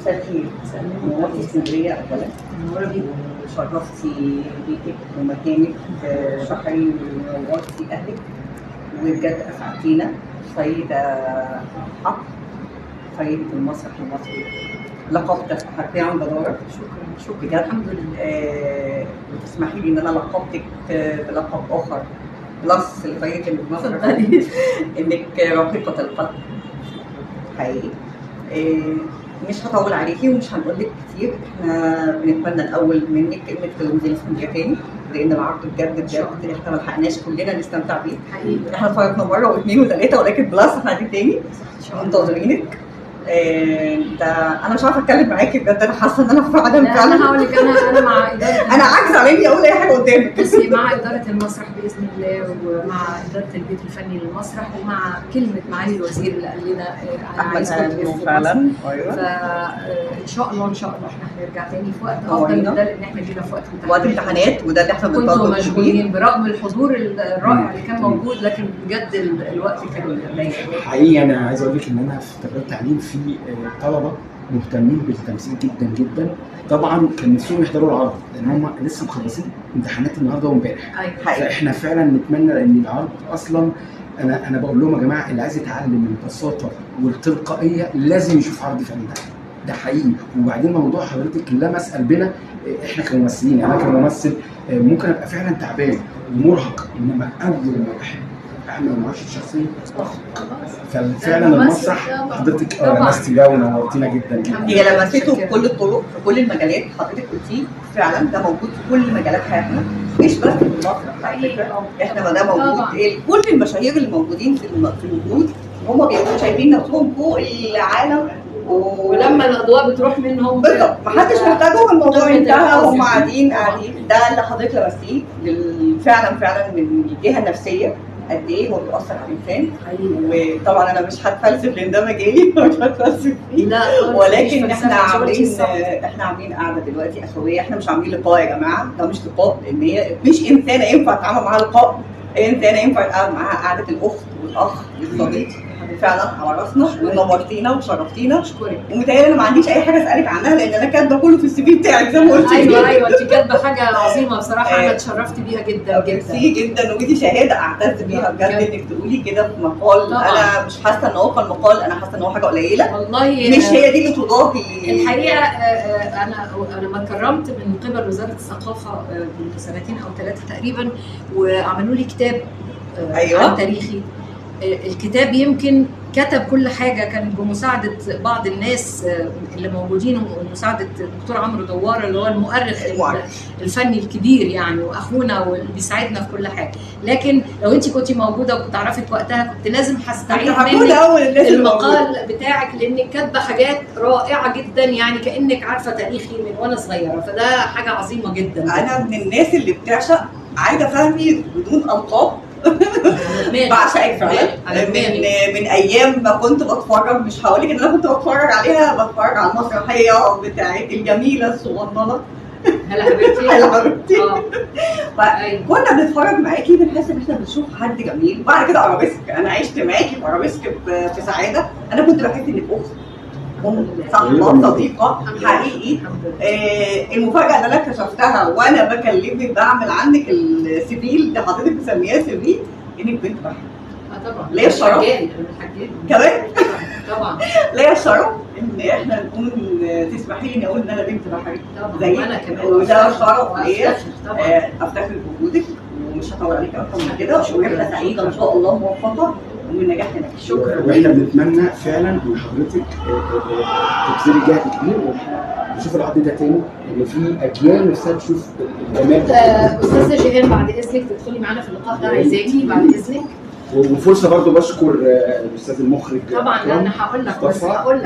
مساء الخير. نورتي اسكندرية اولا. منورة بيكم. وشرفتي بيتك ومكانك بحري، ونورتي اهلك، وبجد اسعدتينا. سيده حق، سيده المسرح المصري، لقب تستحقيه عن جداره. شكرا شكرا بجد. الحمد لله. وتسمحي لي ان انا لقبتك بلقب اخر plus لسيده المسرح، اتفضلي. انك رقيقه القلب حقيقي. مش هطول عليكي ومش هنقول لك كتير. احنا بنتمنى الاول منك انك تنزلي اسكندرية تاني، لان العرض بجد إن شاء بجد احنا ما لحقناش كلنا نستمتع بيه. حقيقي. احنا اتفرجنا مرة واثنين وثلاثة، ولكن plus احنا قاعدين تاني ان شاء الله. منتظرينك. ده انا مش عارفه اتكلم معاكي بجد، انا حاسه ان انا فعلا لا، انا فعلا هقول لك، انا مع ادارة انا عاجزه على اني اقول اي حاجة قدامك. بصي، مع ادارة المسرح باذن الله، ومع ادارة البيت الفني للمسرح، ومع كلمة معالي الوزير اللي قال لنا انا عايزكم تلفوا مصر. فعلا ايوه. فان شاء الله ان شاء الله احنا هنرجع تاني في وقت افضل نورينا. من ده، لان احنا جينا في وقت وقت امتحانات، وده اللي احنا كنتوا بنطالب بيه. مشغولين برغم الحضور الرائع اللي كان موجود، لكن بجد الوقت كان ضيق. حقيقي انا عايز اقول لك ان انا في تربيه التعليم في طلبه مهتمين بالتمثيل جدا جدا. طبعا كان نفسهم يحضروا العرض لان هم لسه مخلصين امتحانات النهارده وامبارح. ايوه حقيقي. فاحنا فعلا نتمنى، لان العرض اصلا انا بقول لهم يا جماعة، اللي عايز يتعلم البساطة والتلقائيه لازم يشوف عرض فني. ده حقيقي. وبعدين موضوع حضرتك لمس قلبنا احنا كممثلين. يعني انا كممثل ممكن ابقى فعلا تعبان ومرهق، انما اول ما بحب اعمل معاشرة شخصية بخرج. ففعلا المسرح حضرتك لمستي ده ونورتينا جدا جدا. هي لمسته بكل الطرق في كل المجالات. حضرتك قلتيه فعلا، ده موجود في كل مجالات حياتنا، مش بس في المسرح على فكرة. احنا ما ده موجود طبعاً. كل المشاهير اللي موجودين في الوجود هم بيبقوا شايفين نفسهم فوق العالم ولما الاضواء بتروح منهم بالظبط محدش محتاجهم، الموضوع قمة انتهى، الحزن. هم قاعدين. ده اللي حضرتك لمستيه فعلا فعلا من الجهة النفسية قد ايه هو بيأثر على الانسان. حقيقي. وطبعا انا مش هتفلسف لان ده مجالي، مش هتفلسف فيه، لا خالص، ولكن مفيش احنا فلسفة، أنت قلتي عاملين الصح. احنا عاملين قاعدة دلوقتي اخويه، احنا مش عاملين لقاء يا جماعة، ده مش لقاء، لان هي مش انسانه ينفع اتعامل معاها لقاء، انسانه ينفع يتعامل معاها قعدة الاخت والاخ والصديق. فعلا على راسنا، ونورتينا وشرفتينا. اشكرك. ومتهيألي انا ما عنديش اي حاجة اسالك عنها، لان انا كاتبه كله في ال CV بتاعك زي ما قلت. ايوه، انت كاتبه حاجة عظيمة بصراحة، انا اتشرفت بيها جدا جدا. ميرسي جدا، ودي شهادة اعتز بيها بجد، انك تقولي كده في مقال. طبعا. انا مش حاسه ان هو كان مقال، انا حاسه ان هو حاجة قليله، والله مش هي دي اللي تضاهي. الحقيقة انا لما اتكرمت من قبل وزارة الثقافة من سنتين او ثلاثة تقريبا، وعملوا لي كتاب عن تاريخي. الكتاب يمكن كتب كل حاجة، كان بمساعدة بعض الناس اللي موجودين، ومساعدة الدكتور عمرو دوار اللي هو المؤرخ الفني الكبير يعني، واخونا واللي بيساعدنا في كل حاجة. لكن لو انت كنت موجودة وكنت اعرفك وقتها، كنت لازم هستعيد منك المقال بتاعك، لانك كاتبه حاجات رائعة جدا، يعني كانك عارفه تاريخي من وانا صغيرة، فده حاجة عظيمة جدا. انا من الناس اللي بتعشق عايده فهمي بدون القاب، بعشقك فعلا من ايام ما كنت بتفرج، مش هقول لك ان انا كنت بتفرج عليها، بتفرج على المسرحية بتاعت الجميلة الصغننه هلا حبيبتي. هلا حبيبتي. كنا بنتفرج معاكي بنحس ان احنا بنشوف حد جميل. بعد كده ارابيسك، انا عشت معاكي في ارابيسك في سعادة، انا كنت بحس انك اخت، ام، صاحبه، صديقه حقيقي. المفاجاة اللي انا اكتشفتها وانا بكلمك بعمل عنك ال CV اللي حضرتك مسمياه CV، انك بنت بحر. طبعا ليا الشرف كمان، طبعا ليا الشرف ان احنا نكون، تسمحي لي اني اقول ان انا بنت بحري زيك، وانا كمان، وده شرف ليا. افتخر بوجودك، ومش هطول عليك اكتر من كده، ورحله سعيدة ان شاء الله، موفقة ومن نجاح لنجاح. شكرا. واحنا بنتمنى فعلا من حضرتك تبذلي جهد كبير ونشوف العرض ده تاني، لان في اجيال نفسها تشوف الجمال ده. استاذه جيهان بعد اذنك تدخلي معانا في اللقاء ده، عايزاكي بعد اذنك. وفرصه برضو بشكر الاستاذ المخرج طبعا. لا انا هقول لك، بس هقول لك